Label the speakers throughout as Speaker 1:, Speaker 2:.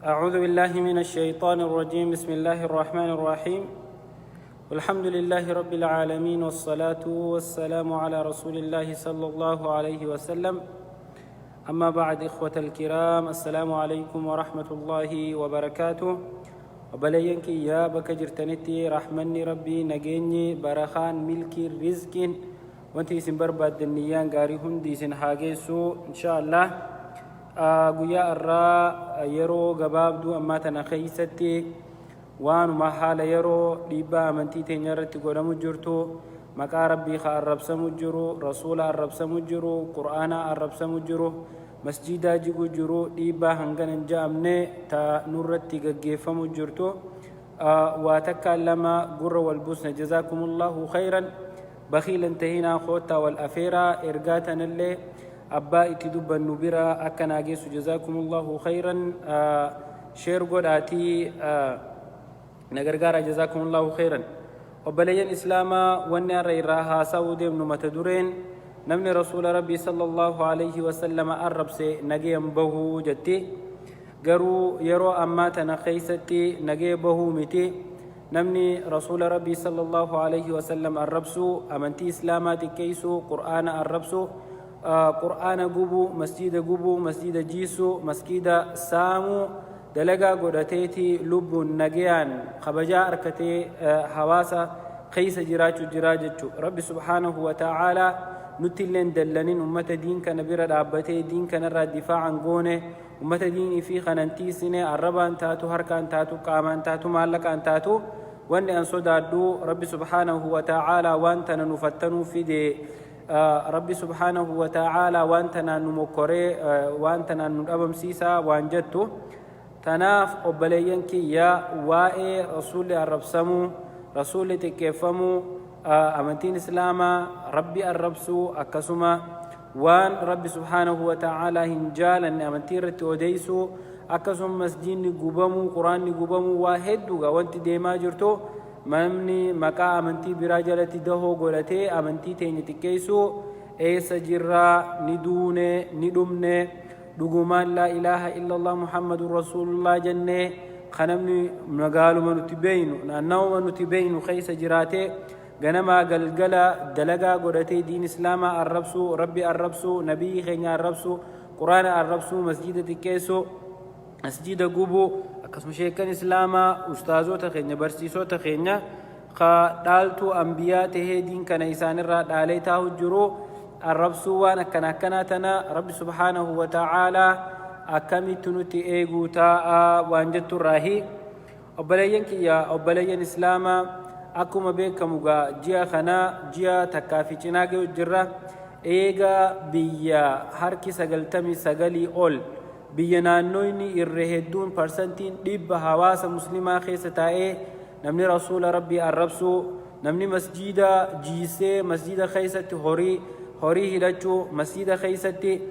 Speaker 1: أعوذ بالله من الشيطان الرجيم. بسم الله الرحمن الرحيم. والحمد لله رب العالمين، والصلاة والسلام على رسول الله صلى الله عليه وسلم. أما بعد، إخوة الكرام، السلام عليكم ورحمة الله وبركاته. Obboleeyyan kiyya bakka jirtanitti, rahmanni Rabbii, nageenyi, barakaan, milkiin, rizqiin, wanti isin barbaaddan, niyyaan gaarii hundi isin haa geessu, insha Allah. Guyyaa irraa yeroo gabaabduu ammaa tana keeysatti waanuma haala yeroo dhiibbaa amantii teenya irratti godhamu jirtu, maqaa Rabbii ka arrabsamu jiru, Rasuula arrabsamu jiru, Qur'aana arrabsamu jiru, masjidaa jigu jiru, dhiibbaa hangana hin ja'amne ta nurratti gaggeeffamu jirtu, waa takka lama gurra wal buusna. Jazaakumullahu khayran. Bakiilan tahinaa, koottaa wal afeeraa. Ergaa tanallee abbaa itti dubbannu bira akka naa geessu, jazaakumullahu khayran, share godhaatii na gargaara. Jazaakumullahu khayran. Obboleeyyan Islaamaa, wanni har'a irraa haasa'uu deemnu mata dureen "Namni Rasuula Rabbii sallallahu alayhi wasallama arrabse nagayan bahuu" jetti. Garuu yeroo ammaa tana keeysatti nagaya bahuu miti. Namni Rasuula Rabbii sallallahu alayhi wasallam arrabsuu, amantii Islaamaa xiqqeessuu, Qur'aana arrabsuu, Qur'aana gubuu, masjida gubuu, masjida jiisuu, masjida saamuu dalagaa godhateeti lubbuun nagayaan kabajaa arkatee hawaasa keeysa jiraachuu jiraa jechu. Rabbi subhaanahu wa ta'aalaa nutti illeen dallanin. Ummata diin kana bira dhaabbatee diin kanarraa difaacan goone, ummata diinii fi kanan tiisine, arrabaan taatu, harkaan taatu, qaamaan taatu, maallaqaan taatu, wanni an sodaadhu Rabbi subhaanahu wa ta'aalaa waan tana nu fattanuu fide. Rabbi subhaanahu wa ta'aalaa waan tanaan nu mokkoree waan tanaan nu dhabamsiisaa waan jettu. Tanaaf obboleeyyan kiyya, waa'ee Rasuulli arrabsamuu, Rasuulli xiqqeeffamuu, amantiin Islaamaa, Rabbi arrabsuu, akkasuma waan Rabbi subhaanahu wa ta'aalaa hin jaalanne amantii irratti odeessuu, akkasuma masjiidni gubamuu, Quraanni gubamuu, waa hedduuga wanti deemaa jirtu, namni maqaa amantii biraa jalatti dahoo godhatee amantii teenya xiqqeessuu, eessa jirraa? Ni duune, ni dhumne. Dhugumaan laa ilaaha illallah Muhammadun rasuulullah jennee, kanamni magaaluma nuti beeynu, naannawuma nuti beeynu keessa jiraatee ganamaa galgala dalagaa godhatee diin Islaamaa arrabsuu, Rabbi arrabsuu, Nabiyyi keenya arrabsuu, Quraana arrabsuu, masjida xiqqeessuu, masjida gubuu, akkasuma sheekan Islaamaa, ustaazota keenya, barsiisota keenya ka dhaaltuu ambiyaa tahee diin kana isaanirraa dhaalee taa'u jiru arrabsuu, waan akkana akkanaa tana Rabbi subhaanahu wa ta'aalaa akkamitti nutti eeguu taa'a waan jetturraahi. Obboleeyyan kiyya, obboleeyyan Islaamaa, akkuma beekamu gaa ji'a kana ji'a takkaa fi cinaa ga'u jirra. Eega biyya harki 99 ol, biyya naannoyni irra hedduun 100% hawaasa Muslimaa keessa taa'ee namni Rasuula Rabbii arrabsuu, namni masjiida jiisee masjiida keessatti horii hidhachuu, masjiida keessatti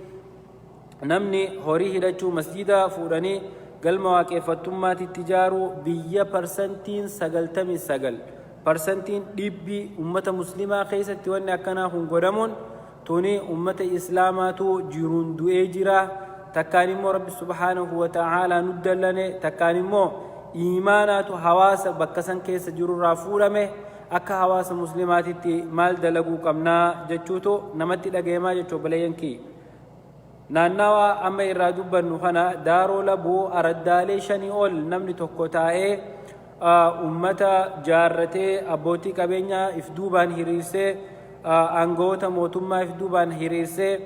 Speaker 1: namni horii hidhachuu, masjiida fuudhanii galma waaqeffattummaatitti ijaaruu, biyya 99%, 100% ummata Muslimaa keessatti wanni akkanaa kun godhamuun tuni ummata Islaamaatu jiruun du'ee jira. Takkaan immoo Rabbi subhaanahu wa ta'aalaa nu dallane, takkaan immoo iimaanaatu hawaasa bakka san keessa jirurraa fuudhame. Akka hawaasa Muslimaatitti maal dalaguu qabnaa jechuutu namatti dhagayamaa jechuu. Obboleeyyan kiyya, naannawa amma irraa dubbannu kana, Daaroo Labuu, araddaalee shanii ol namni tokko taa'ee ummata jaarratee, abbootii qabeenyaa if duubaan hiriirsee, aangawoota mootummaa if duubaan hiriirsee,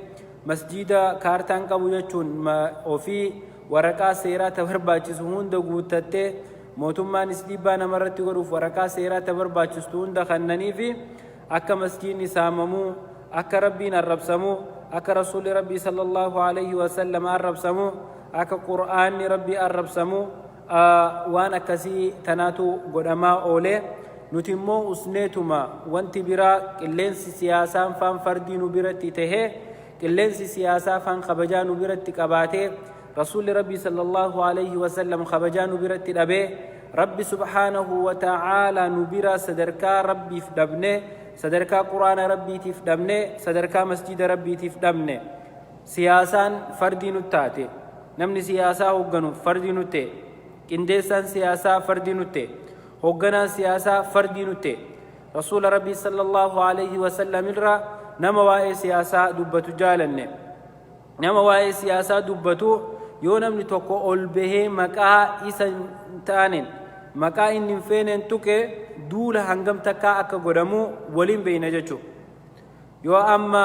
Speaker 1: masjiida kaartaan qabu jechuun ofii waraqaa seeraa ta barbaachisu hunda guuttattee, mootummaanis dhiibbaa namarratti godhuuf waraqaa seeraa ta barbaachistu hunda kannanii fi akka masjiidni saamamuu, akka Rabbiin arrabsamuu, akka Rasuulli Rabbii sallallahu alayhi wasallam arrabsamuu, akka Qur'aanni Rabbii arrabsamuu, waan akkasii tanaatu godhamaa oolee. Nuti immoo usneetuma wanti biraa qilleensi siyaasaan faan fardii nu biratti tahee, qilleensi siyaasaa faan kabajaa nu biratti qabaatee, Rasuulli Rabbii sallallahu alayhi wasallam kabajaa nu biratti dhabee, Rabbi subhaanahu wa ta'aalaa nu bira sadarkaa Rabbiif dhabne, sadarkaa Quraana Rabbiitiif dhabne, sadarkaa masjida Rabbiitiif dhabne, siyaasaan fardii nu taate. Namni siyaasaa hoogganu fardii nutti ta'e. Qindeessaan siyaasaa fardii nutti ta'e. Hoogganaan siyaasaa fardii nutti ta'e. Rasuula Rabbii sallallahu alaihi wasallam irraa nama waa'ee siyaasaa dubbatu jaalanne. Nama waa'ee siyaasaa dubbatu yoo namni tokko ol bahee maqaa isa hin taaneen, maqaa inni hin feeneen tuqe, duula hangam takkaa akka godhamu waliin beeyna jechuudha. Yoo amma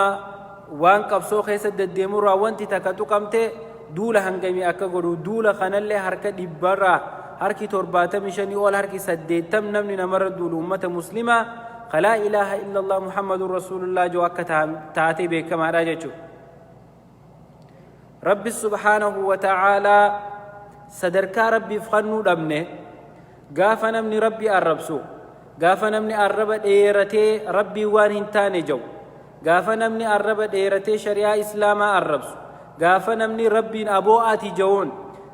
Speaker 1: waan qabsoo keessa deddeemurraa wanti takka tuqamte, duula hangamii akka godhu, duula kanallee harka dhibbarraa harki 75 ol, harki 80 namni namarra duulu ummata muslimaa ka laa ilaaha illallah Muhammadun rasuulullah jiru akka taatee beekamaadha jechuudha. Rabbi subhaanahu wa ta'aalaa sadarkaa Rabbiif kennuu dhabne. Gaafa namni Rabbi arrabsu, gaafa namni arraba dheeratee Rabbii waan hin taane jau, gaafa namni arraba dheeratee shari'aa Islaamaa arrabsu, gaafa namni Rabbiin aboo ati ja'uun,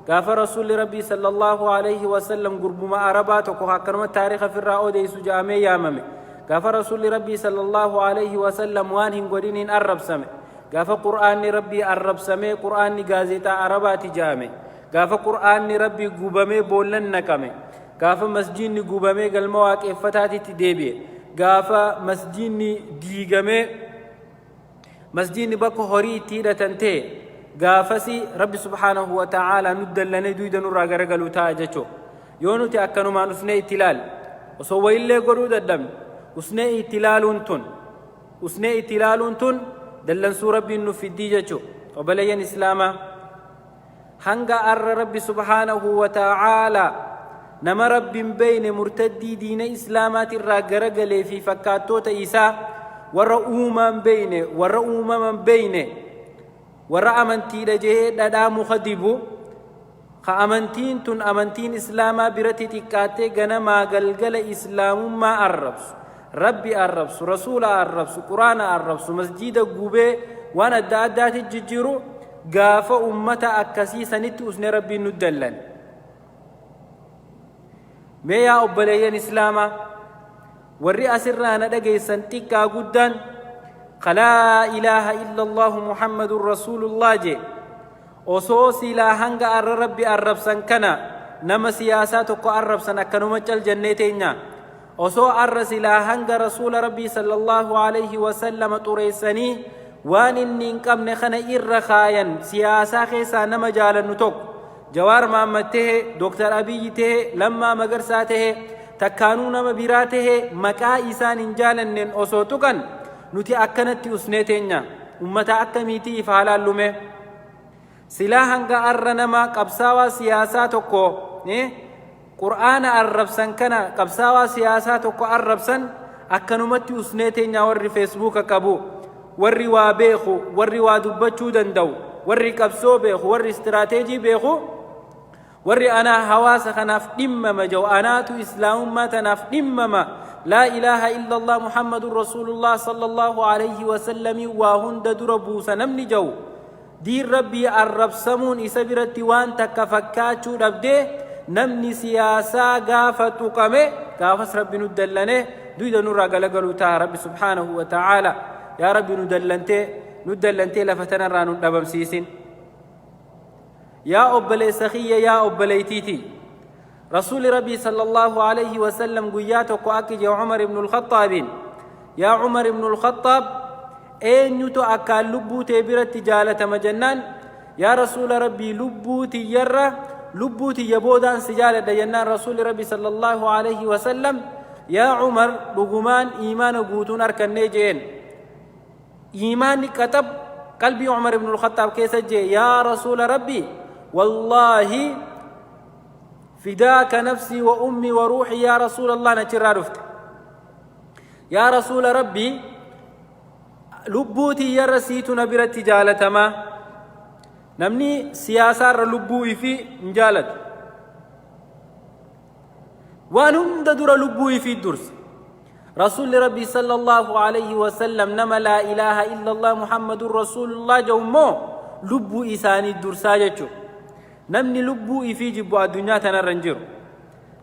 Speaker 1: gaafa Rasuulli Rabbii sallallahu alaihi wasallam gurbuma Arabaa tokko akkanuma taariika firraa odeysu ja'amee yaamame, gaafa Rasuulli Rabbii sallallahu alaihi wasallam waan hin godhiniin arrabsame, gaafa Qur'aanni Rabbii arrabsamee Qur'aanni gaazexaa Arabaati ja'ame, gaafa Qur'aanni Rabbii gubamee boollan naqame, gaafa masjiinni gubamee galma waaqeeffataatitti deebi'e, gaafa masjiinni diigamee masjiinni bakka horii itti hidhatan ta'e, gaafasi Rabbi subhaanahu wa ta'aalaa nu dallanee duyda nurraa garagaluu ta'a jechuu. Yoo nuti akkanumaan usnee itti ilaalle, osoo wayillee godhuu dadhabne, usnee itti ilaaluun tun dallansuu Rabbiin nu fiddii jechuu. Obboleeyyan Islaamaa, hanga arra Rabbi subhaanahu wa ta'aalaa nama Rabbi hin beeyne, murtaddii diina Islaamaatirraa garagalee fi fakkaattoota isaa, warra uumaan beeyne, warra uumaman beeyne, warra amantiidha jehee dhadhaa muka dibu, ka amantiin tun amantiin Islaamaa biratti xiqqaattee ganamaa galgala Islaamummaa arrabsu, Rabbi arrabsu, Rasuula arrabsu, Quraana arrabsu, masjiida gubee waan adda addaati jijjiiru, gaafa ummata akkasii sanitti usne Rabbiin nu dallan. Mee yaa obboleeyyan Islaamaa, warri asirraa na dhageessan, xiqqaa guddaan, ka laa ilaaha illa Allaahu Muhammadun rasuulullah jee, osoo silaa hanga arra Rabbi arrabsan kana nama siyaasaa tokko arrabsan akkanuma cal jennee teenya? Osoo arra silaa hanga Rasuula Rabbii sallallahu alaihi wasallama xureessanii waan inni hin qabne kana irra kaayan, siyaasaa keessaa nama jaalannu tokko, Jawaar Mahaammad tahe, Dooktar Abiyyi tahe, Lammaa Magarsaa tahe, takkaanuu nama biraa tahe, maqaa isaan hin jaalanneen osoo tuqan nuti akkanatti usnee teenya? Ummata akkamiitii if haa laallume? Silaa hanga arra nama qabsaawaa siyaasaa tokko Qur'aana arrabsan kana, qabsaawaa siyaasaa tokko arrabsan, akkanumatti usnee teenyaa? Warri Feesbuuka qabu, warri waa beeku, warri waa dubbachuu danda'u, warri qabsoo beeku, warri istiraateejii beeku, warri anaa hawaasa kanaaf dhimmama jedhu, anaatu Islaamummaa tanaaf dhimmama, laa ilaaha illallah Muhammadun rasuulullah sallallahu alayhi wasallamii waa hunda dura buusa namni jedhu, diin Rabbii arrabsamuun isa biratti waan takka fakkaachuu dhabdee, namni siyaasaa gaafa tuqame, gaafas Rabbi nu dallane, duyda nurraa galagaluu ta'a Rabbi subhaanahu wa ta'aala. Yaa Rabbi, nu dallantee, nu dallantee lafa tanarraa nu dhabamsiisin. Yaa obboleessa kiyya, yaa obboleeytiiti, Rasuuli Rabbii sallallahu alayhi wasallam guyyaa tokko akki jee Umar ibn al-Khaxaabiin: "Yaa Umar ibn al-Khaxaab, eenyutu akkaan lubbuu tee biratti jaalatama?" jennaan, "Yaa Rasuula Rabbii, lubbuu tiyyarra, lubbuu tiyya boodaan si jaaladha" jennaan, Rasuuli Rabbii sallallahu alayhi wasallam, "Yaa Umar, dhugumaan iimaana guutuun arkannee" jeen. Iimaanni qaxab qalbii Umar ibn al-Khaxaab keessa jee, "Yaa Rasuula Rabbii, wallaahi fidaaka nafsii wa ummii wa ruuxii, yaa Rasuula Allah" nachirraa dhufte. "Yaa Rasuula Rabbii, lubbuu tiyyarra siitu na biratti jaalatamaa." Namni siyaasaarra lubbuu ifii hin jaalatu. Waan hunda dura lubbuu ifii dursa. Rasuulli Rabbii sallallahu alayhi wasallam nama laa ilaaha illallah Muhammadun rasuulullah jedhu immoo lubbuu isaanii dursaa jechuudha. Namni lubbuu ifii jibbu addunyaa tanarra hin jiru.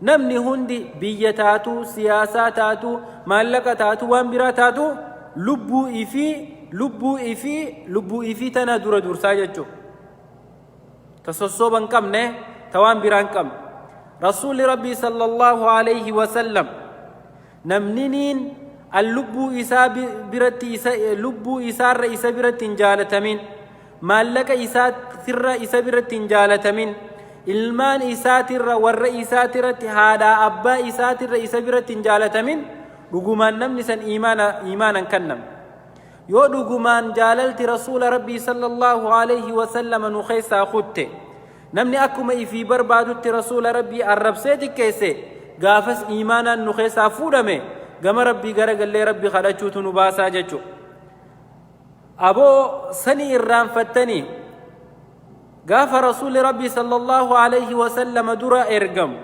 Speaker 1: Namni hundi biyya taatu, siyaasaa taatu, maallaqa taatu, waan biraa taatu, lubbuu ifii tana dura dursaa jechuudha. Ta sossooba hin qabne, ta waan biraa hin qabne. Rasuulli Rabbii sallallahu alayhi wa sallam namniniin an lubbuu isaa biratti isa lubbuu isaarra isa biratti hin jaalatamin, maallaqa isaatirra isa biratti hin jaalatamin, ilmaan isaatirra, warra isaatirratti, haadhaa abbaa isaatirra isa biratti hin jaalatamin, dhugumaan namni san iimaana iimaanan kenname. Yoo dhugumaan jaalalti Rasuula Rabbii sallallahu alayhi wa sallama nu keessaa kutte, namni akkuma ifii barbaadutti Rasuula Rabbii arrabsee xiqqeesse, gaafas iimaanaan nu keessaa fuudhame, gama Rabbii garagallee Rabbi kadhachuutu nu baasaa jechuudha. Aboo sani irraanfattanii gaafa Rasuulli Rabbii sallallahu alayhi wa sallama dura ergamu,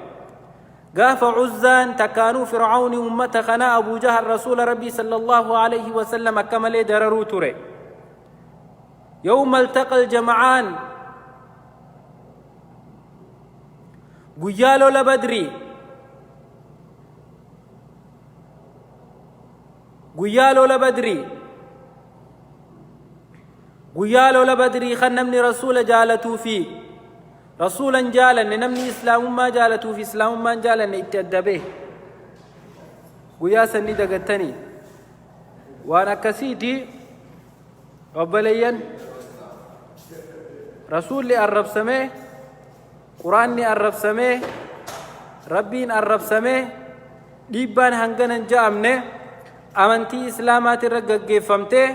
Speaker 1: gaafa Uzzaan takkaanuu Fir'aawni ummata kanaa Abuu Jahal Rasuula Rabbii sallallahu alayhi wa sallam akka malee dararuu ture. Yawma altaqal jama'aan, guyyaa lola Badrii, guyyaa lola Badrii, guyyaa lola Badrii kan namni Rasuula jaalatuu fi Rasuula hin jaalanne, namni Islaamummaa jaalatuu fi Islaamummaa hin jaalanne itti adda bahe. Guyyaa san ni dagattanii. Waan akkasiiti obboleeyyan. Rasuulli arrabsamee, Quraanni arrabsamee, Rabbiin arrabsamee, dhiibbaan hangana hin ja'amne amantii Islaamaatirra gaggeeffamtee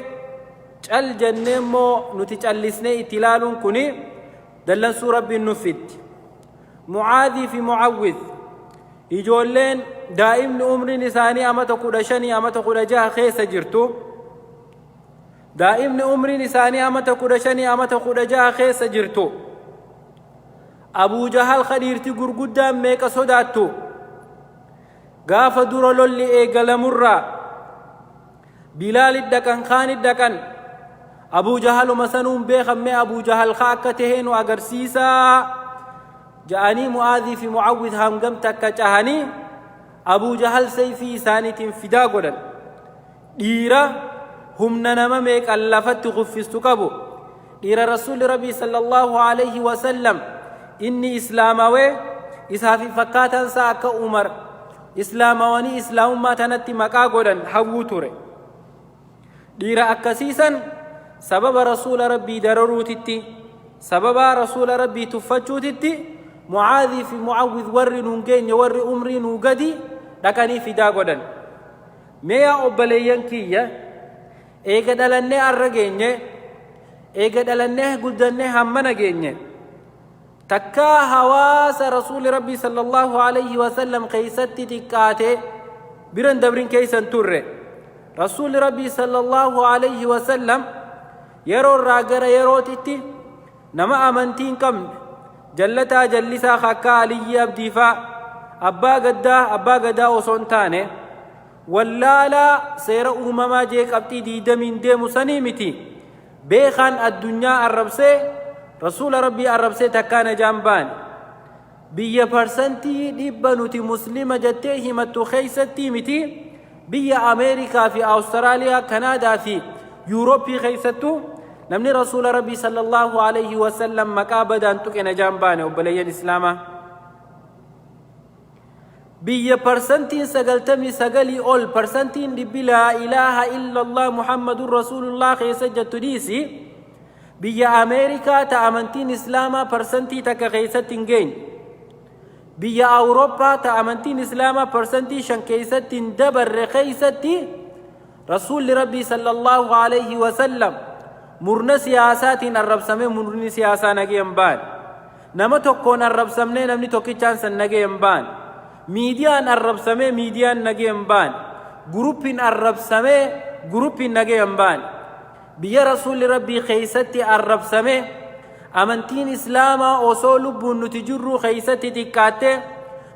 Speaker 1: cal jennee immoo nuti callisnee itti ilaaluun kuni dallansuu Rabbiin nuuf fiddi. Mu'aadhii fi Mu'awwidh ijoolleen daa'imni umriin isaanii amata 15 amata 16 keessa jirtu, daa'imni umriin isaanii amata 15 amata 16 keessa jirtu, Abuu Jahal ka dhiirti gurguddaan meeqa sodaattu, gaafa dura lolli eegalamurraa Bilaalit dhaqan, kaanit dhaqan, Abuu Jahaluma sanuun beekan. Mee Abuu Jahal ka akka tahee nu agarsiisaa ja'anii Mu'aadhii fi Mu'awwid hangam takka cahanii Abuu Jahal sayfii isaaniitiin fidaa godhan. Dhiira humna nama meeqan lafatti kuffistu qabu, dhiira Rasuulli Rabbii sallallahu alayhi wasallam inni islaamawee isaa fi fakkaataan isaa akka Umar islaamawanii islaamummaa tanatti maqaa godhan hawwuu ture. Dhiira akkasiisan sababa Rasuula Rabbii dararuutitti, sababa Rasuula Rabbii tuffachuutitti, Mu'aadhii fi Mu'awwidh warri nuun geenye, warri umrii nuu gadi dhaqanii fidaa godhan. Mee yaa obboleeyyan kiyya, eega dhalannee arra geenye, eega dhalannee guddannee hammana geenye, takkaa hawaasa Rasuulli Rabbii sallallahu alayhi wasallam keessatti xiqqaate biran dabrin keessan turre. Rasuulli Rabbii sallallahu alayhi wasallam yeroo irraa gara yerootitti nama amantii hin qabne, jallataa jallisaa akka Aliyyii Abdiifaa, abbaa gaddaa abbaa gadaa osoo hin taane wallaalaa seera uumamaa jee qabxii 20n deemu sanii miti, beekaan addunyaa arrabsee, Rasuula Rabbii arrabsee takkaa najaan baane. Biyya 100% nuti Muslima jettee himattu keessattii miti, biyya Ameerikaa fi Awustiraaliyaa, Kanaadaa fi Yuurooppii keessattuu namni Rasuula Rabbii sallallahu alayhi wasallam maqaa badaan tuqe najaan baane. Obboleeyyan Islaamaa, biyya 99% ol, 100% laa ilaaha illallah Muhammadun Rasuulullah keessa jettu dhiisi, biyya Ameerikaa ta amantiin Islaamaa 1% keessatti hin geenye, biyya Awurooppaa ta amantiin Islaamaa 5% keessatti hin dabarre keessatti Rasuulli Rabbii sallallahu alayhi wasallam murna siyaasaatiin arrabsamee murni siyaasaa nagee hin baane. Nama tokkoon arrabsamnee namni tokkichaan san nagee hin baane. Miidiyaan arrabsamee miidiyaan nagee hin baane. Guruppiin arrabsamee guruppiin nagee hin baane. Biyya Rasuulli Rabbii keessatti arrabsamee, amantiin Islaamaa osoo lubbuun nuti jirruu keessatti xiqqaattee,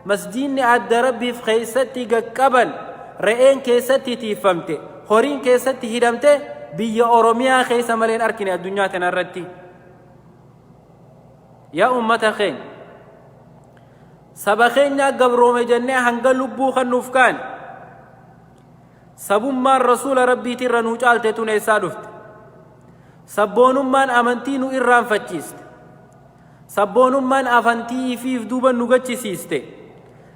Speaker 1: masjiidni adda Rabbiif keessatti gaqqaban re'een keessatti tiiffamte, horiin keessatti hidhamte, biyya Oromiyaa keessa malee hin arkine addunyaa tana irratti. Yaa ummata keenya, saba keenyaa gabroome jennee hanga lubbuu kan nuuf kaane, sabummaan Rasuula Rabbiitirra nuu caalte tun eessaa dhufte? Sabboonummaan amantii nu irraanfachiiste. Sabboonummaan afantii ifiif duuba nu gachisiiste.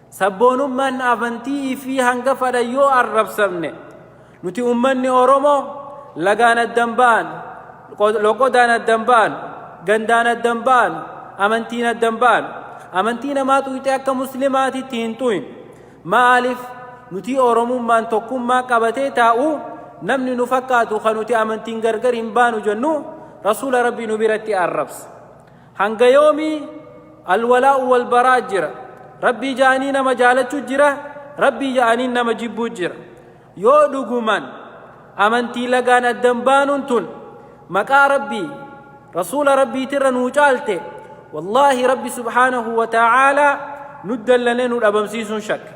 Speaker 1: Sabboonummaan afantii ifii hanga fadhan yoo arrabsamne, nuti ummanni Oromoo lagaan addan ba'an, loqodaan addan ba'an, gandaan addan ba'an, amantiin addan ba'an. Amantii namaa xuyxee akka muslimaatitti hin xuyin. Maaliif nuti Oromummaan tokkummaa qabatee taa'u, namni nu fakkaatu kan nuti amantiin gargar hin baanu jennu Rasuula Rabbii nu biratti arrabsa. Hanga yoomii alwalaa'u wal baraa jira? Rabbii ja'anii nama jaalachuu jira, Rabbii ja'anii nama jibbuu jira. Yoo dhugumaan amantii lagaan addan baanuun tun maqaa Rabbii Rasuula Rabbiitirra nuu caalte, wallaahi Rabbi subhaanahu wa ta'aalaa nu dallanee nu dhabamsiisuun shakka.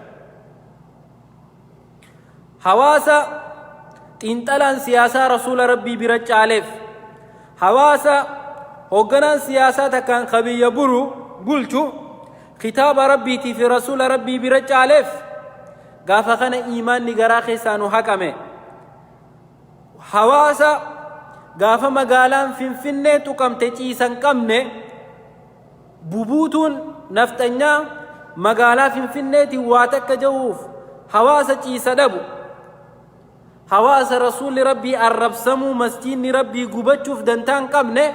Speaker 1: Hawaasa xiinxalaan siyaasaa Rasuula Rabbii bira caaleef, hawaasa hoogganaan siyaasaa takkaan ka biyya buru bulchu kitaaba Rabbiitii fi Rasuula Rabbii bira caaleef, gaafa kana iimaanni garaa keessaa nu haqame. Hawaasa gaafa magaalaan Finfinnee tuqamte ciisan qabne, bubuutuun nafxanyaa magaalaa Finfinneetiin waa takka jahuuf hawaasa ciisa dhabu, hawaasa Rasuulli Rabbii arrabsamuu, masjiidni Rabbii gubachuuf dantaa hin qabne,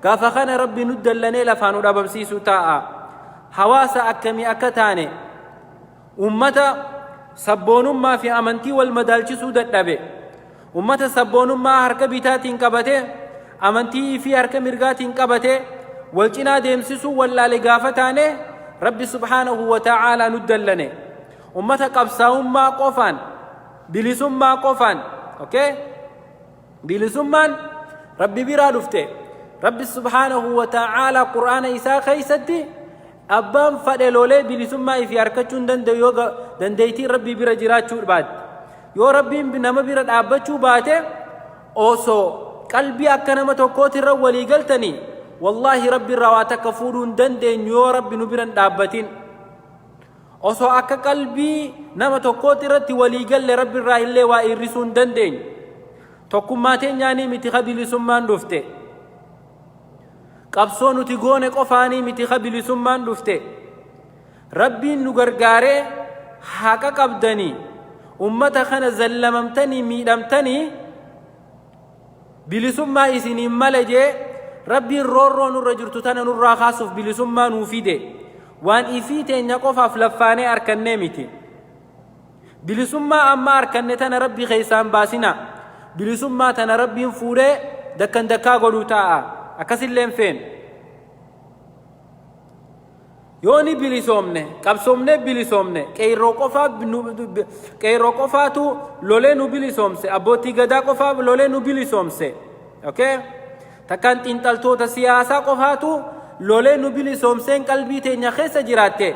Speaker 1: gaafa kana Rabbi nu dallanee lafaa nu dhabamsiisuu taa'a. Hawaasa akkamii akka taane, ummata sabboonummaa fi amantii wal madaalchisuu dadhabe, ummata sabboonummaa harka bitaatiin qabatee amantii fi harka mirgaatiin qabatee wal cinaa deemsisuu wallaale gaafa taane, Rabbi subhaanahu wa ta'aalaa nu dallane. Ummata qabsaa'ummaa qofaan, bilisummaa qofaan, okay, bilisummaan Rabbi biraa dhufte. Rabbi subhaanahu wa ta'aalaa Qur'aana isaa keessatti abbaan fadhe lolee bilisummaa ifii harkachuu hin danda'u yoo dandeettiin Rabbii bira jiraachuu baatte. Yoo Rabbiin nama bira dhaabbachuu baate, osoo qalbii akka nama tokkootirra walii galtanii, wallaahi Rabbi irraa waa takka fuudhuu hin dandeenyu yoo Rabbi nu bira hin dhaabbatin. Osoo akka qalbii nama tokkooti irratti walii galle, Rabbi irraa illee waa hir'isuu hin dandeenyu. Tokkummaa teenyaanii miti ka bilisummaan dhufte. Qabsoo nuti goone qofaanii miti ka bilisummaan dhufte. Rabbiin nu gargaaree, haqa qabdanii, ummata kana zallamamtanii miidhamtanii, bilisummaa isiniin male jee Rabbiin roorroo nurra jirtu tana nurraa kaasuuf bilisummaa nuu fide. Waan ifii teenya qofaaf laffaanee arkannee miti. Bilisummaa amma arkanne tana Rabbi keessaan baasina. Bilisummaa tana Rabbiin fuudhee dakkan dakkaa godhuu taa'a. Akkasillee hin feenu. Yoo ni bilisoomne, qabsoomnee bilisoomne, qeerroo qofaatu lolee nu bilisoomse, abbootii gadaa qofaa lolee nu bilisoomse. Okay? Takkaan xiinxaltoota siyaasaa qofaatu lolee nu bilisoomseen qalbii teenya keessa jiraatte.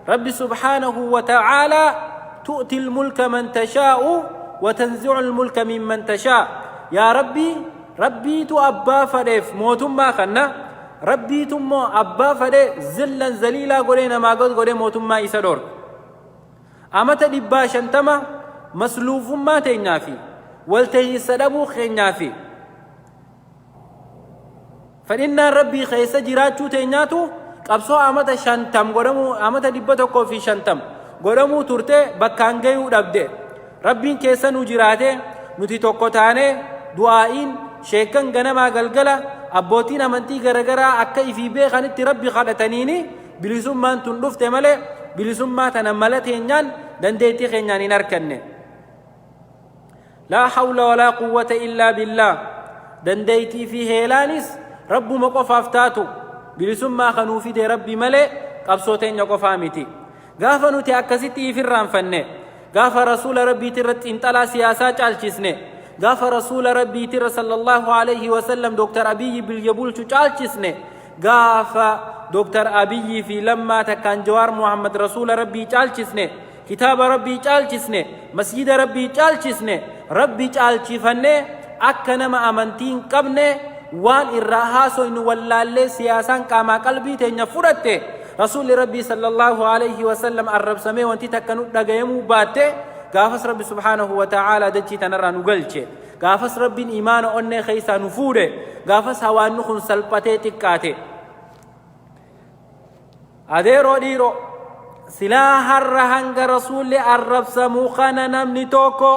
Speaker 1: Rabbi subhaanahu wa ta'aalaa tu'ti mulka man tashaa'u wa tanzi'u mulka mimman tashaa. Yaa Rabbi, Rabbiitu abbaa fadheef mootummaa kanna. Rabbiitu immoo abbaa fadhee zillan zaliilaa godhee namaa gad godhee mootummaa isa dhorka. Amata 150 masluufummaa teenyaa fi waltahiinsa dhabuu keenyaa fi fedhinnaan Rabbii keessa jiraachuu teenyaatu qabsoo amata 50 godhamuu, amata 150 godhamuu turte bakkaan gayuu dhabde. Rabbiin keessa nu jiraate, nuti tokko taanee, du'aa'iin sheekkan ganamaa galgala, abbootiin amantii garagaraa akka ifii beekanitti Rabbi kadhataniini bilisummaan tun dhufte malee, bilisummaa tana mala teenyaan, dandeettii keenyaan hin arkanne. Laa hawla walaa quwwata illaa billaah. Dandeettii fi heelaanis Rabbuma qofaaf taatu. Bilisummaa kanuu fide Rabbi malee qabsoo teenya qofaa miti. Gaafa nuti akkasitti ifirraanfanne, gaafa Rasuula Rabbiitirra xiinxalaa siyaasaa caalchisne, gaafa Rasuula Rabbiitirra sallallahu alaihi wasallam Dooktar Abiyyi biyya bulchu caalchisne, gaafa Dooktar Abiyyi fi Lammaa takkaan Jawaar Muhammad Rasuula Rabbii caalchisne, kitaaba Rabbii caalchisne, masjida Rabbii caalchisne, Rabbi caalchifannee akka nama amantii hin qabne waan irraa haasoynu wallaallee siyaasaan qaamaa qalbii teenya fudhatte, Rasuulli Rabbii sallallahu alaihi wasallam arrabsamee wanti takka nu dhagayamuu baatte, gaafas Rabbi subhaanahu wa ta'aalaa dachii tanarraa nu galche. Gaafas Rabbiin imaana onnee keessaa nu fuudhe. Gaafas hawaanni kun salphatee xiqqaate. Adeeroo dhiiroo, silaa har'a hanga Rasuulli arrabsamu kana namni tokko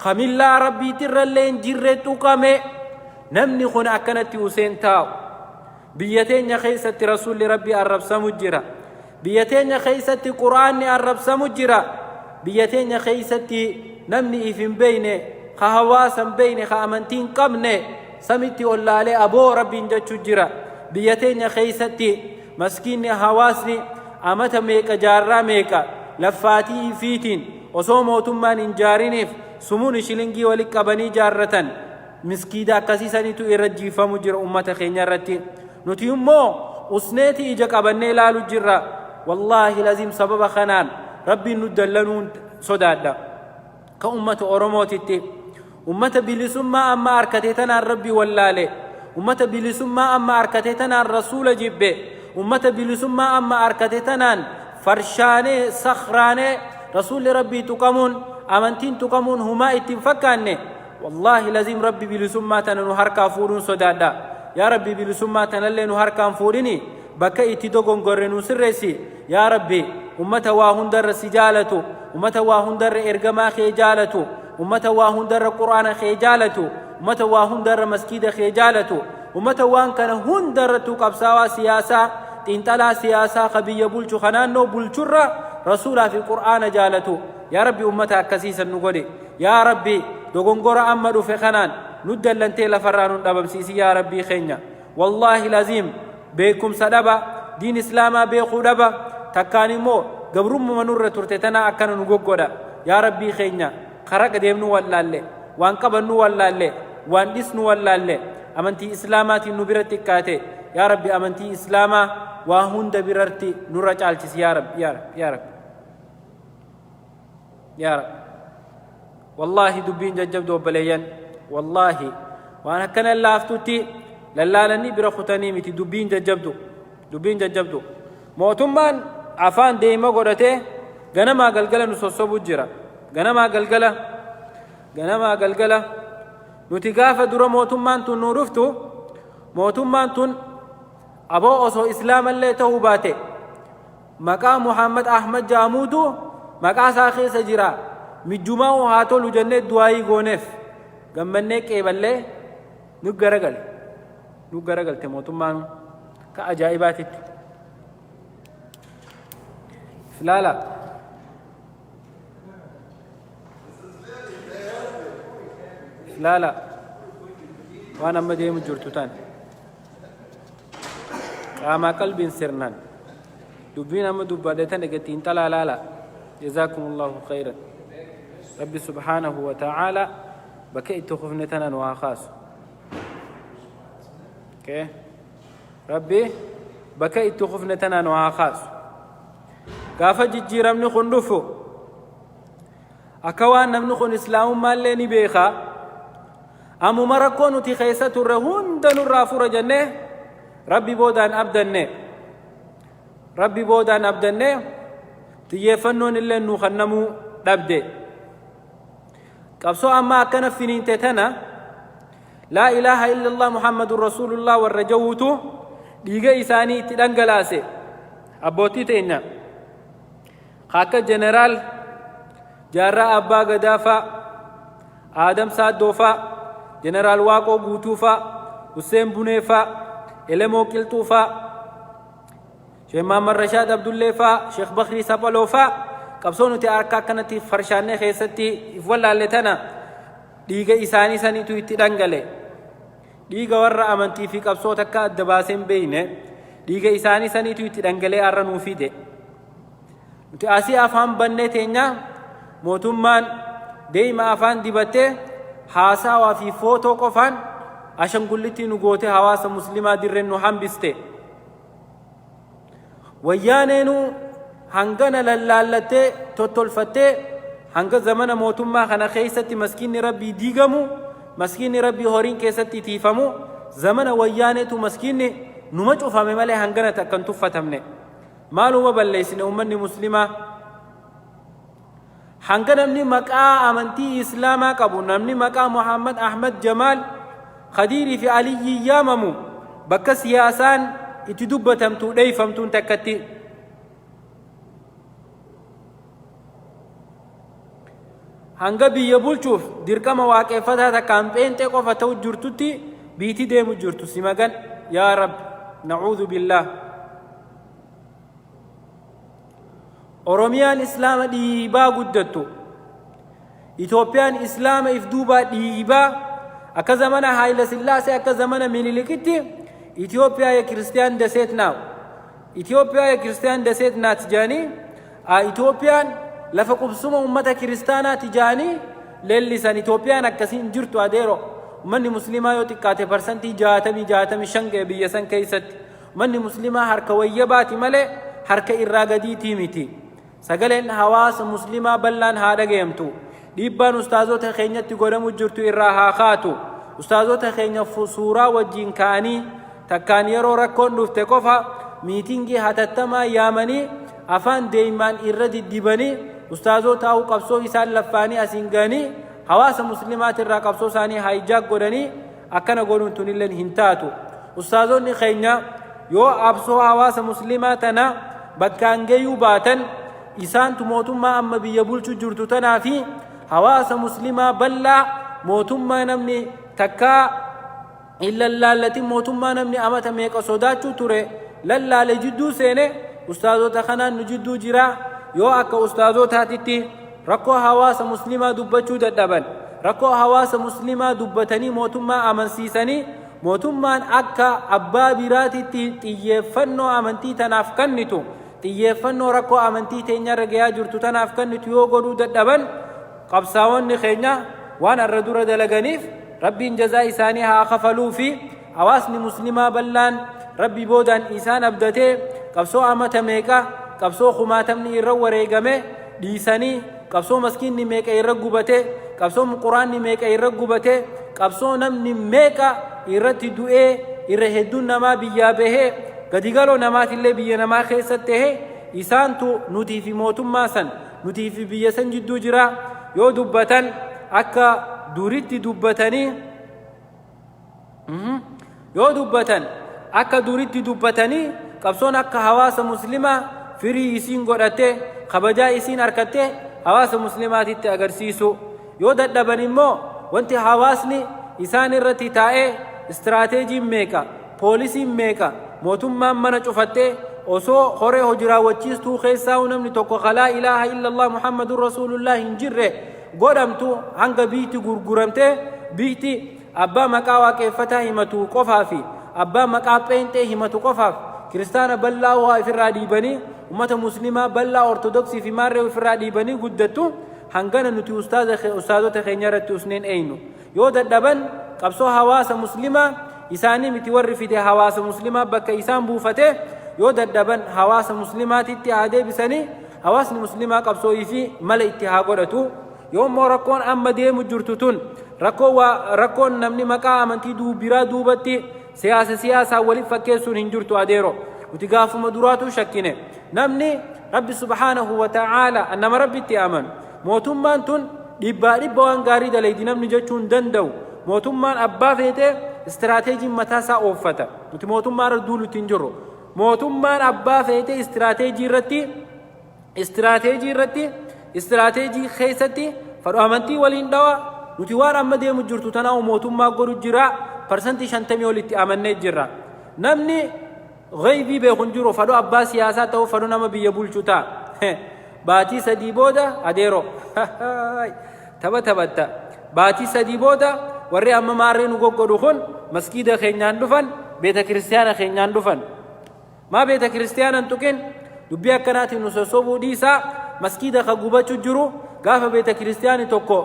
Speaker 1: ka millaa Rabbiitirrallee hin jirre tuqame, namni kun akkanatti useen taa'u. Biyya teenya keessatti Rasuulli Rabbii arrabsamu jira. Biyya teenya keessatti Qur'aanni arrabsamu jira. Biyya teenya keessatti namni if hin beeyne, ka hawaasa hin beeyne, ka amantii hin qabne samitti ol laalee aboo Rabbiin jechu jira. Biyya teenya keessatti maskiinni hawaasni amata meeqa jaarraa meeqa laffaatii ifiitiin osoo mootummaan hin jaariniif sumuni shilingii wali qabanii jaarratan miskiida akkasii sanitu irra jiifamu jira ummata keenya irratti. Nuti immoo usneeti ija qabannee ilaalu jirra. Wallaahi laziim sababa kanaan Rabbiin nu dallanuun sodaadha. Ka ummata Oromootitti ummata bilisummaa amma arkate tanaan Rabbi wallaale, ummata bilisummaa amma arkate tanaan Rasuula jibbe, ummata bilisummaa amma arkate tanaan farshaanee sakhraanee Rasuulli Rabbii tuqamuun amantiin tuqamuun humaa itti hin fakkaanne. Wallaahi laziim Rabbi bilisummaa tana nu harkaa fuudhuun sodaadha. Yaa Rabbi, bilisummaa tanallee nu harkaan fuudhini, bakka itti dogongorre nu sirreessi. Yaa Rabbi, ummata waa hundarra si jaalatu, ummata waa hundarra ergamaa kee jaalatu, ummata waa hundarra Qur'aana kee jaalatu, ummata waa hundarra maskiida kee jaalatu, ummata waan kana hundarrattuu qabsaawaa siyaasaa, xiinxalaa siyaasaa ka biyya bulchu, ka naannoo bulchurra Rasuulaa fi Qur'aana jaalatu. Yaa Rabbi, ummata akkasii san nu godhi. Yaa Rabbi, dogongora amma dhufe kanaan nu dallantee lafarraa nun dhabamsiisi yaa Rabbii keenya. Wallaahi laziim beekumsa dhaba, diin Islaamaa beekuu dhaba, takkaan immoo gabrummuma nurra turte tanaa akkana nu goggodha. Yaa Rabbii keenya, karaqa deemnu wallaalle, waan qabannu wallaalle, waan dhisnu wallaalle, amantii Islaamaatiin nu bira xiqqaate. Yaa Rabbi, amantii Islaamaa waa hunda birarti nurra caalchisi yaa Rabbi, yaa Rabbi, yaa Rabbi. Yaa Rabbi. Wallaahi dubbiin jajjabdu obboleeyyan. Wallaahi waan akkana laaftutti lallaalanii bira kutanii miti, dubbiin jajjabdu. Dubbiin jajjabdu. Mootummaan afaan deema godhatee ganamaa galgala nu sossobuu jira. Ganamaa galgala. Ganamaa galgala. Nuti gaafa dura mootummaan tun nu dhuftu, mootummaan tun aboo osoo islaamallee ta'uu baate maqaa Muhammad Ahmad jaamuutu maqaa isaa keessa jira. Mijjumaa'u haa tolu jennee du'aayii gooneef. Gammannee qeeballee nu garagale. Nu garagalte mootummaan ka ajaa'ibaatitti. Ilaala. Ilaala. Waan amma deemu jirtu tan. Qaamaa qalbiin sirnaan. Dubbiin amma dubbadhe tan egaa xiinxalaa laala. Jazaakumullahu khayran. Rabbi subhaanahu wa ta'aala bakka itti kufne tana nu haa kaasu. Okay. Rabbi bakka itti kufne tana nu haa kaasu. Gaafa jijjiiramni kun dhufu akka waan namni kun islaamummaallee ni beeka. Ammuma rakkoo nuti keessa turre hunda nurraa fura jennee Rabbi boodaan abdanne. Rabbi boodaan abdanne, xiyyeeffannoon illee nuu kannamuu dhabde. Qabsoo amma akkana finiinte tana laa ilaaha illallah Muhammadun Rasuulullah warra jawuutu dhiiga isaanii itti dhangalaase. Abbootii teenya akka jeneraal Jaarraa Abbaa Gadaa faa, Aadam Saaddoo faa, Jeneraal Waaqoo Guutuu faa, Husseen Bunee faa, Elemoo Qilxuu faa, Sheekh Mahammad Rashaad Abdullee faa, Sheekh Bakrii Saphaloo faa qabsoo nuti akka akkanatti farshaannee keessatti if wallaalle tana dhiiga isaanii saniitu itti dhangale. Dhiiga warra amantii fi qabsoo takka adda baasee hin beekne dhiiga isaanii saniitu itti dhangalee har'a nuu fide. Nuti asii afaan bannee teenya, mootummaan deema afaan dibattee haasawaa fi footoo qofaan ashangullittii nu gootee hawaasa muslimaa dirreen nu hambiste. Wayyaaneenuu hangana lallaallattee tottolfattee hanga zamana mootummaa kana keessatti maskiinni Rabbii diigamu, maskiinni Rabbii horiin keessatti tiifamu, zamana wayyaaneetu maskiinni numa cufame malee hangana takka hin tuffatamne. Maaluma balleessine ummanni muslimaa? Hanga namni maqaa amantii Islaamaa qabu, namni maqaa Muhammad Ahmad Jamaal, Khadiirii fi Aliyyii yaamamu bakka siyaasaan itti dubbatamtu dheeyfamtuun takkatti. Hanga biyya bulchuuf dirqama waaqeffataa takkaan pheenxee qofa ta'u jirtutti biitii deemu jirtu si magan yaa Rabbi, na'uudhu billaah. Oromiyaan Islaama dhiibaa guddattu. Itoophiyaan Islaama if duubaa dhiibaa akka zamana Haayila Sillaasee, akka zamana Minilikitti Itoophiyaa የክርስቲያን ደሴት ናው፣ ኢትዮጵያ የክርስቲያን ደሴት ናት jedhanii, Itoophiyaan lafa qubsuma ummata kiristaanaati jedhanii leellisan. Itoophiyaan akkasiin jirtu adeero. Ummanni muslimaa yoo xiqqaate 60%, 65 ga'e biyya san keessatti. Ummanni muslimaa harka wayyabaati malee harka irraa gadiitii miti. Sagaleen hawaasa muslimaa bal'aan haa dhagayamtu. Dhiibbaan ustaazota keenyatti godhamu jirtu irraa haa kaatu. Ustaazota keenya suuraa wajjiin ka'anii takkaan yeroo rakkoon dhufte qofa miitingii hatattamaa yaamanii afaan deemaan irra diddibanii ustaazota ta'uu qabsoo isaan laffaanii asiin ga'anii hawaasa muslimaatirraa qabsoo isaanii hijack godhanii akkana godhuun tunilleen hin taatu. Ustaazonni keenya yoo qabsoo hawaasa muslimaa tana bakkaan gayuu baatan, isaantu mootummaa amma biyya bulchuu jirtu tanaa fi hawaasa muslimaa bal'aa, mootummaa namni takkaa hin lallaallatin, mootummaa namni amata meeqa sodaachuu ture lallaale jidduu seene, ustaazota kanaan nu jidduu jira. Yoo akka ustaazotaatitti rakkoo hawaasa muslimaa dubbachuu dadhaban, rakkoo hawaasa muslimaa dubbatanii mootummaa amansiisanii mootummaan akka abbaa biraatitti xiyyeeffannoo amantii tanaaf kennitu, xiyyeeffannoo rakkoo amantii teenyarra gayaa jirtu tanaaf kennitu yoo godhuu dadhaban, qabsaa'onni keenya waan arra dura dalaganiif Rabbiin jazaa isaanii haa kafaluu fi hawaasni muslimaa bal'aan Rabbi boodaan isaan abdatee qabsoo amata meeqa, qabsoo kumaatamni irra wareegame dhiisanii, qabsoo maskiinni meeqa irra gubate, qabsoo quraanni meeqa irra gubate, qabsoo namni meeqa irratti du'ee, irra hedduun namaa biyyaa bahee gadigaloo namaatillee biyya namaa keessatti tahee, isaantu nutii fi mootummaa san, nutii fi biyya san jidduu jira. Yoo dubbatan akka duritti dubbatanii, yoo dubbatan akka duritti dubbatanii qabsoon akka hawaasa muslimaa firii isiin godhatte, kabajaa isiin harkatte hawaasa muslimaatitti agarsiisu yoo dadhaban immoo, wanti hawaasni isaan irratti taa'ee istiraateejiin meeqa, poolisiin meeqa, mootummaan mana cufattee osoo horee hojii raawwachiistuu keessaa namni tokko laa ilaaha illallah Muhammadun rasuulullah hin jirre godhamtu, hanga biitti gurguramtee biitti abbaa maqaa waaqeffataa himatu qofaa fi abbaa maqaa pheenxee himatu qofaaf kiristaana bal'aa waa ofirraa dhiibanii ummata muslimaa bal'aa ortodoksii fi maarree ofirraa dhiibanii guddattu, hangana nuti ustaazota keenya irratti usneen eenyu. Yoo dadhaban qabsoo hawaasa muslimaa isaanii miti warri fide, hawaasa muslimaa bakka isaan buufate. Yoo dadhaban hawaasa muslimaatitti haa deebisanii, hawaasni muslimaa qabsoo fi mala itti haa godhatu. Yoo immoo rakkoon amma deemu jirtu tun rakkoo waa rakkoon namni maqaa amantii biraa duubatti siyaasa siyaasaa waliif fakkeessuun hin jirtu adeero. Nuti gaafuma duraatu shakkine. Namni Rabbi subhaanahu wa ta'aala nama Rabbitti amanu, mootummaan tun dhibbaa dhibba waan gaarii dalaydi namni jechuu hin danda'u. Mootummaan abbaa feetee istiraateejiin mataasaa ooffata. Nuti mootummaa irra duulutti hin jirru. Mootummaan abbaa feetee istiraateejii irratti istiraateejii keessatti fadhu amantii waliin dhawa. Nuti waan amma deemu jirtu tanaa mootummaa godhu jira 50% olitti amannee jirra. Namni ghaybii beeku hin jiru. Fadhu abbaa siyaasaa ta'u, fadhu nama biyya bulchu ta'a, baatii 3 booda adeero tapha taphatta. Baatii 3 booda warri amma maarree nu goggodhu kun maskiida keenyaan dhufan, beeta kiristiyaana keenyaan dhufan. Maa beeta kiristiyaanan tuqin? Dubbii akkanaatiin nu sossobuu dhiisaa. Maskiida ka gubachuu jiru gaafa beeta kiristiyaani tokko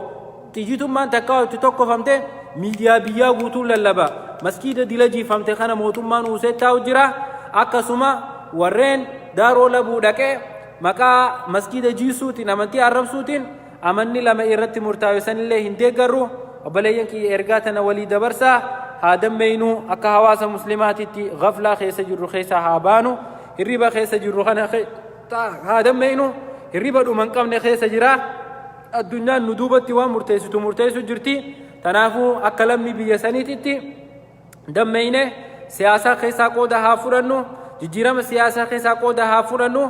Speaker 1: xiyyitummaan takkaa itti tokkofamte miidiyaa biyyaa guutuun lallaba. Maskiida dila jiifamte kana mootummaan uusee taa'u jira. Akkasuma warreen Daaroo Labuu dhaqee maqaa maskiida jiisuutiin amantii arrabsuutiin amanni lama irratti murtaa'e sanillee hin deeggarru. Obboleeyyan kiyya, ergaa tana walii dabarsaa. Haa dammeeynuu. Akka hawaasa muslimaatitti gaflaa keessa jirru keessa haa baanu. Hirriba keessa jirru kana haa dammeeynu. Hirriba dhuma hin qabne keessa jira. Addunyaan nu duubatti waan murteessitu murteessu jirti. Tanaafuu akka lammii biyya saniititti dammeeyne. Siyaasaa keessaa qooda haa fudhannu, jijjiirama siyaasaa keessaa qooda haa fudhannu,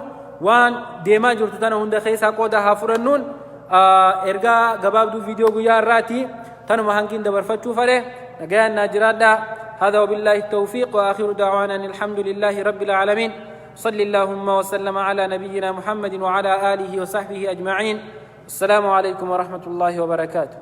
Speaker 1: waan deemaa jirtu tana hunda keessaa qooda haa fudhannuun ergaa gabaabduu viidiyoo guyyaa irraati tanuma hangiin dabarfachuu fedhe. Nagayaan naa jiraadha. هذا وبالله التوفيق، وآخر دعوانا أن الحمد لله رب العالمين. صل اللهم وسلم على نبينا محمد وعلى آله وصحبه أجمعين. السلام عليكم ورحمة الله وبركاته.